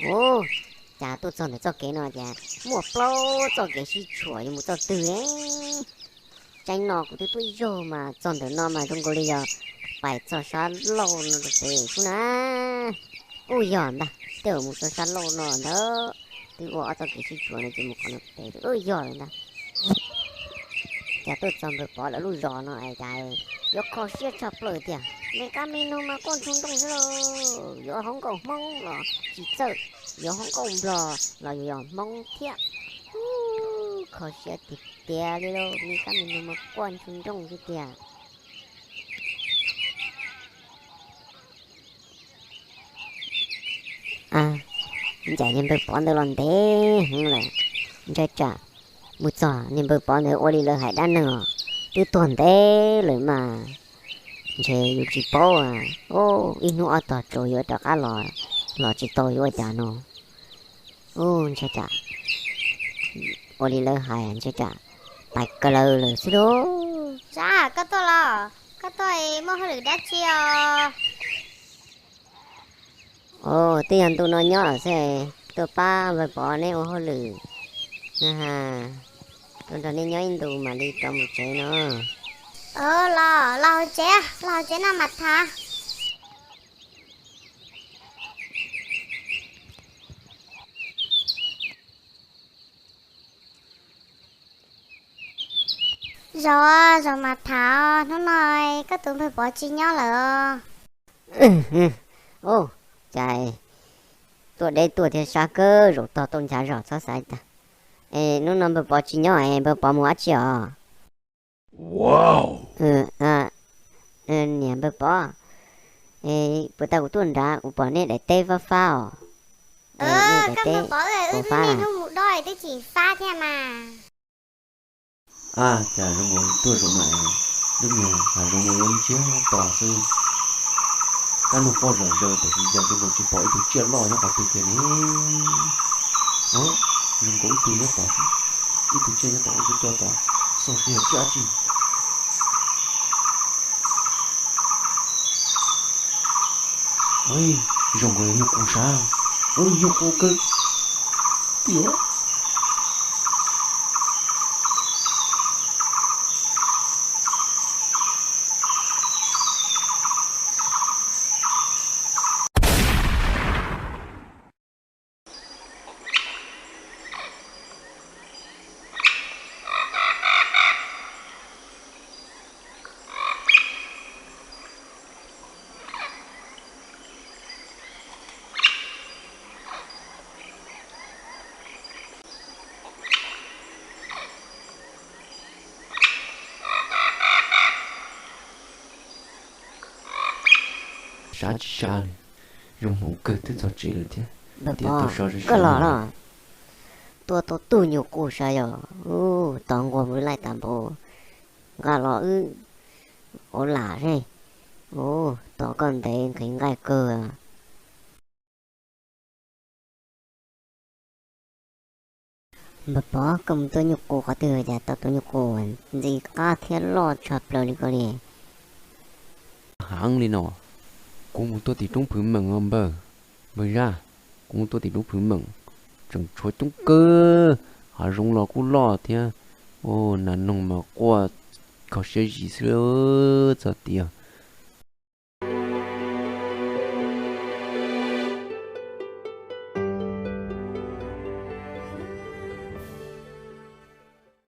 Ub, cas tuaj txog ntawm txoj kev no ces muaj plaub txoj kev sib tshuam yuav mus txoj twg ne? Tsaib no kuv twb tuaj ib zaug mas txog ntawm no mas zoo nkaus li yog pais txog sab laug no rau pem xwb na. Ub, yog ntag, tej zaum mus txog sab laug no ntag. Twb ua ob txoj kev sib tshuam no ces mus qhov no pem, ub, yog lawm ntag. Cas tuaj txog npawg Pov lawv lub zos no es cas yuav kho siab tshaj plaws tiag. Me kab me noog mas quaj ntshoo nrooj xwb lauj. Yuav hauv nkauj Hmoob los tsis txawj, yuav hauv nkauj Nplog los yuav yog Hmoob thiab. Ub, kho siab tiag tiag li lauj, me kab me noog mas quaj ntshoo nrooj xwb tiag. A, ncaim niag npawg Pov ntawd los ntev heev lawm, ntshai tsam mus txog niag npawg Pov ntawd ua li lawv hais dab neeg os, twb tuag ntev lawm mas ntshe yus tsis paub. Ub, ib hnub ob tog tsaus yuav rov qab los, los tsis tau yuav ua cas no. Ub, ntshai tsam ua li lawv hais ntshai tsam pais kaw lawv lawm xwb lauj. Zab, koj tuaj los? Koj tuaj muaj hauj lwm dab tsi os? Ub, twb yog ntu no nyob lawm xwb, tuaj pab npawg Pov neb ua hauj lwm. Tuaj nrog neb nyob ib ntus mam li rov mus tsev no. Los, los hauv tsev, los hauv tsev no mas tham. Zaum, zaum mas tham, hnub no koj tus npawg Pov tsis nyob lawm os. Ub, cas tuaj deb tuaj thiab sab kawg, zaum tog tuaj nchav zog txhob xav tas. Es hnub no npawg Pov tsis nyob es npawg Pov mus dab tsi os? Niam npawg Pov, puas tas kuv tuaj nrad kuv pom nej daim teb fab fab os. Daim teb puas fab? Hnub mus dob twb tsis fab thiab mas. A, cas zoo nkaus tuaj zaum no, lub niag hav zoov no yuav ntsiag to xwb. Kab noog poj zom zaws tiam sis cas zoo nkaus tsis pom ib tug tsiaj loj nyob qhov twg kiag li. Zoo nkaus ib tug nyob tod, ib tug tsiaj nyob tod, ua tib co tod, xauj seb yog tsiaj dab tsi. Zoo nkaus yog nyuj qus sav. Ub, nyuj qus kawg tiag. Sab tsis sab li, zoo hmoov kawg twb txog tsev lawm thiab. Tias tau so zoo kawg los los. Tuaj tau tug nyuj qus sav yog, tos nquag mus laij tas npaum, nqa los wb ua lam seb. Tos koj ntev nqhis nqaij kawg. Npawg Pov, koj mus tuaj nyuj qus qhov twg cas tau tus nyuj qus ntxim qab thiab loj tshaj plaws li ko li? Heev li no, kuv mus tuaj tim roob Phwv Meem os npawg. Npawg Zab, kuv mus tuaj tim roob Phwv Meem, tseem tshuav coob kawg, hav zoov los kuj loj thiab. Nas noog mas quaj kho siab zim xwb, txog tias